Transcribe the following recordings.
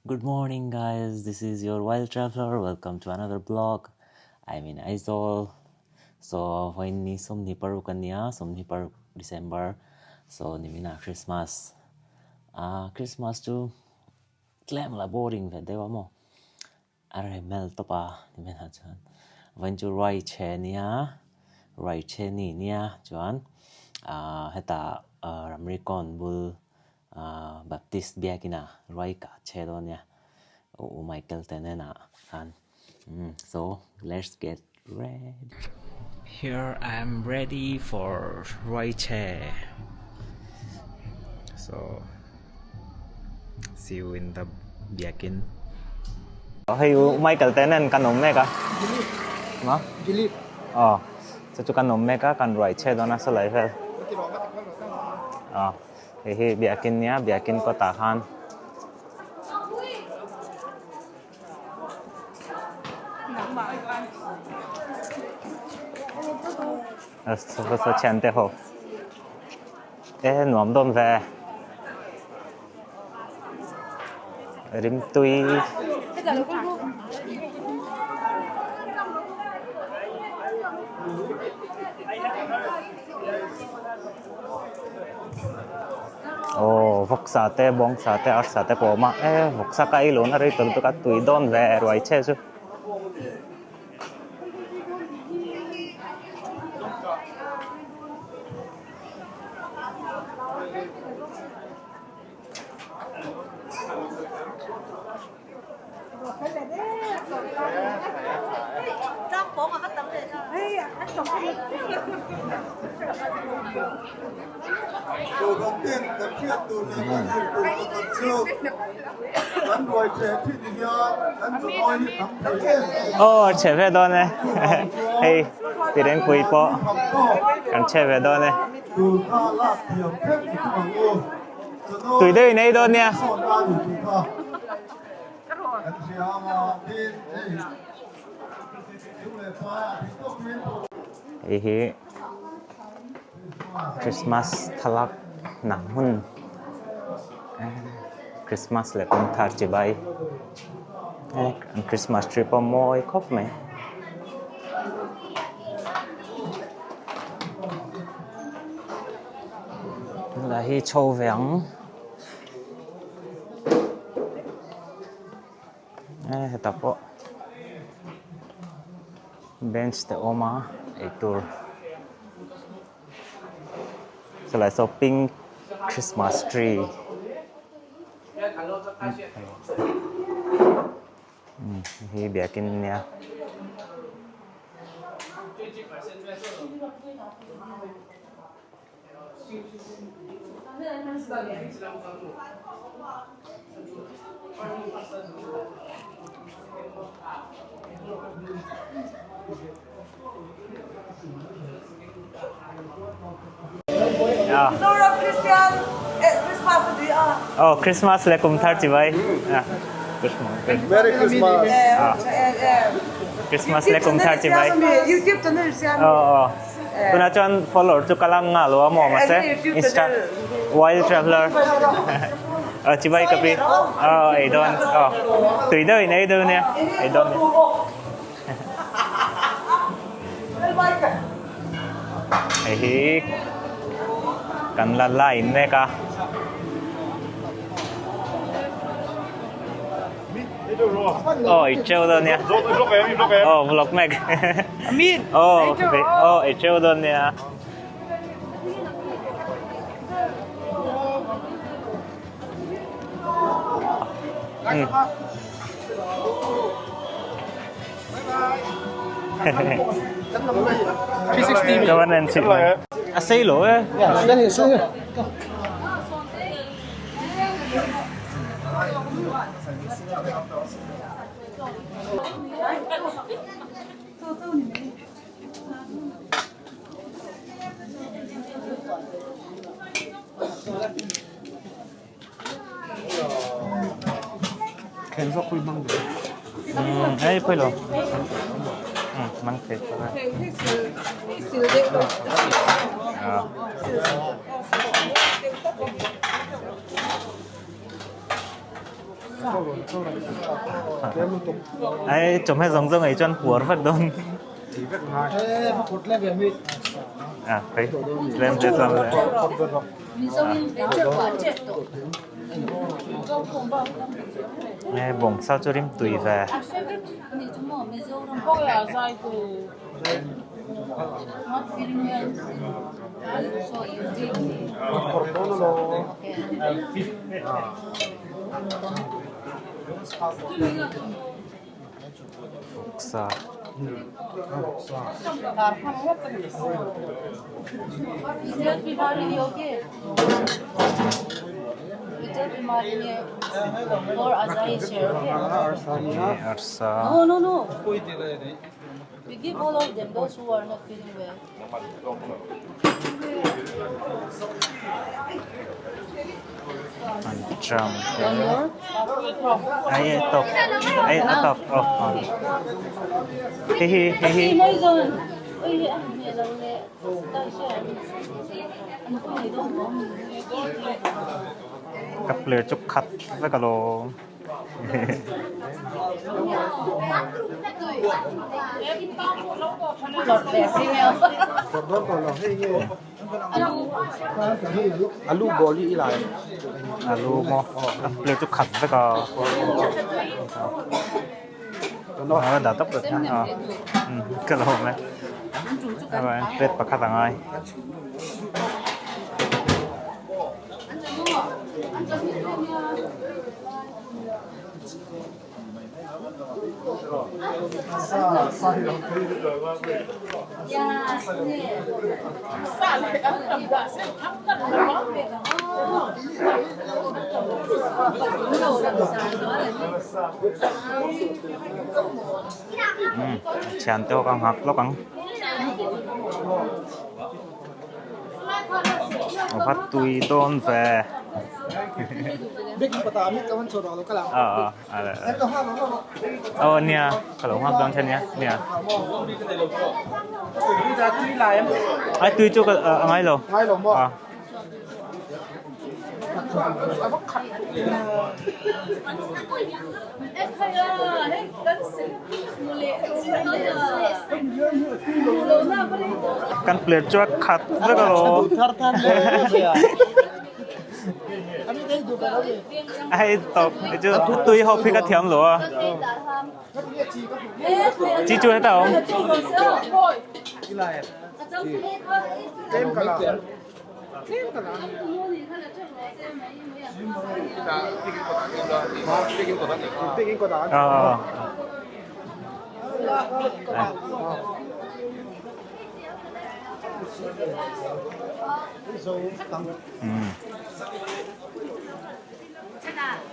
Good morning guys, this is your wild traveler. Welcome to another blog. I'm in Aizawl. So when ni somni paruk ania, somni paruk December. So nimina Christmas. Ah Christmas chu tlem la boring ve deuh a maw. A reh mel tawp a nimina chuan. Vawiin chu ruai chhe nia, ruai chhe ni nia chuan ah hetah ramri kawn bul Baptist biakina ruai kah chhe dawn nia U Michael te hnenah khan so let's get ready. Here I am ready for ruai chhe so see you in the biakin. Hei U Michael te nen kan awm mek a ma aw chu chu kan awm mek a kan ruai chhe dawn a sawlai vel aw. Hei hi biakin nia biakin kawtah khan saw thian te ho e nuam dawn ve rimtui. Aw vawksa te bawngsa te arsa te pawh a awm a e vawksa ka ei lohna rei tawh lutuk a tui dawn ve ruai che chu. Aw chhe ve dawn e hei Tirengpui pawh kan chhe ve dawn e. Tui deuh in ei dawn nia. Hei hi Christmas thlalak na hmun Christmas leh kumthar chibai an Christmas tree pawh mawi khawp mai. Tunah hi chho ve ang. E hetah pawh bench te awm a eitur chulai saw pink christmas tree hei hi biakin ania. Mizoram Christian Christmas a ni a. Oh, Christmas le kum thar chibai. Merry Christmas. Christmas le kum thar chibai. YouTube channel siam. Oh, oh. Tunah chuan follower chu ka lang nghal lo a maw mahse Insta wild traveller a chibai ka pi aw ei dawn aw tui deuh in ei deuh nia ei dawn nia hei hi kan la line mek a. Aw i treu dawn nia. Aw vlog mek. Aw aw i treu dawn nia. A sei lo e. Hei pawh lo mang thei pawh a. Ai chawhmeh zawng zawng ei chuan puar vek dawn. À, thấy. Lên trên xong rồi. Nghe bóng sao cho rim tùy về. Sa. Arsa. No, no, no. We give all of them, those who are not feeling well. Anṭam. Ai a tawk. Ai a tawk. Oh, oh. Hei hi, hei hi. Ka player chu khat vek alawm. Alu ball hi i la em? Alu maw? A plate chu khat vek a. A dah tawp tawp a. Ka lo awm e. Plate pakhat a ngai. Thian te ho ka nghak lawk ang. A va tui dawn ve. Aw nia ka lo nghak dawn che nia nia. Ai tui chu ka a ngai lo. A. Kan plate chu a khat vek alawm. Ai tawp chu tui ho phei ka thiam lo a. Chi chu hetah a awm.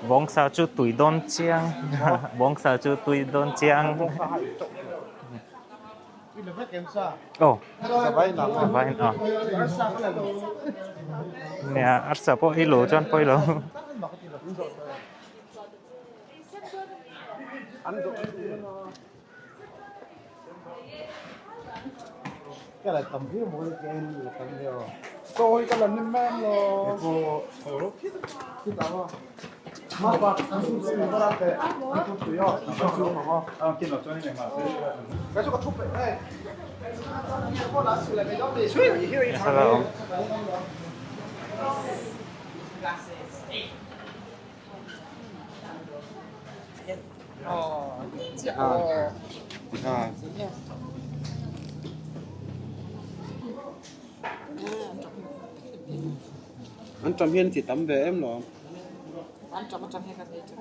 Bawngsa chu tui dawn chiang bawngsa chu tui dawn chiang. Aw vain a nia arsa pawh ei lo chuan pawi lo. An ṭam hian ti tam ve em lo. An ṭam aṭang hian kan ei ṭan.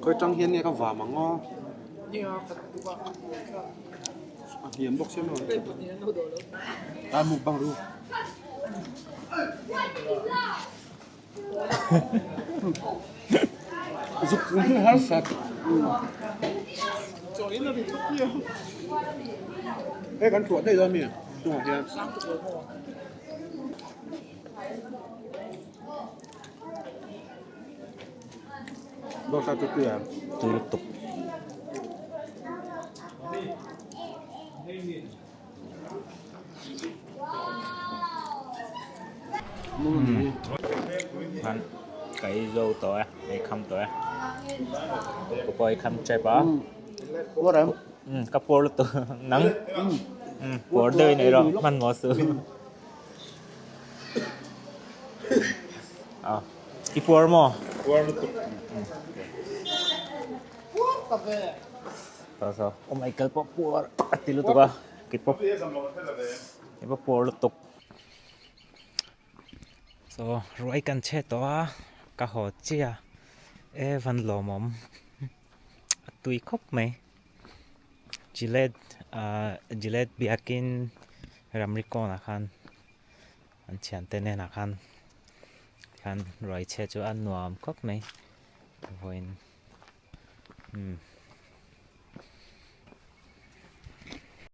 Khawi ṭang hian nge ka vam ang aw. Nia ka duh a. A hniam bawk sia maw. A mukbang ru. Zuk hi har sat. Hei kan tluah daih dawn mi chungah hian. Bawngsa chu tui a. Tui lutuk. khan ka ei zo tawh e, ei kham tawh e. Ka pawh ei kham tep a. Ka puar lutuk nang puar deuh in ei rawh hmanhmawh suh. I puar maw? Puar lutuk. Puar ta ve. So so. Oh my god pawh puar a ti lutuk a. Keipawh keipawh puar lutuk. So ruai kan chhe tawh a ka haw chiah e van lawmawm a tui khawp mai. Gillette ah Gillette biakin ramri kawnah khan an thiante hnenah khan khan ruai chhe chu a nuam khawp mai vawiin umm.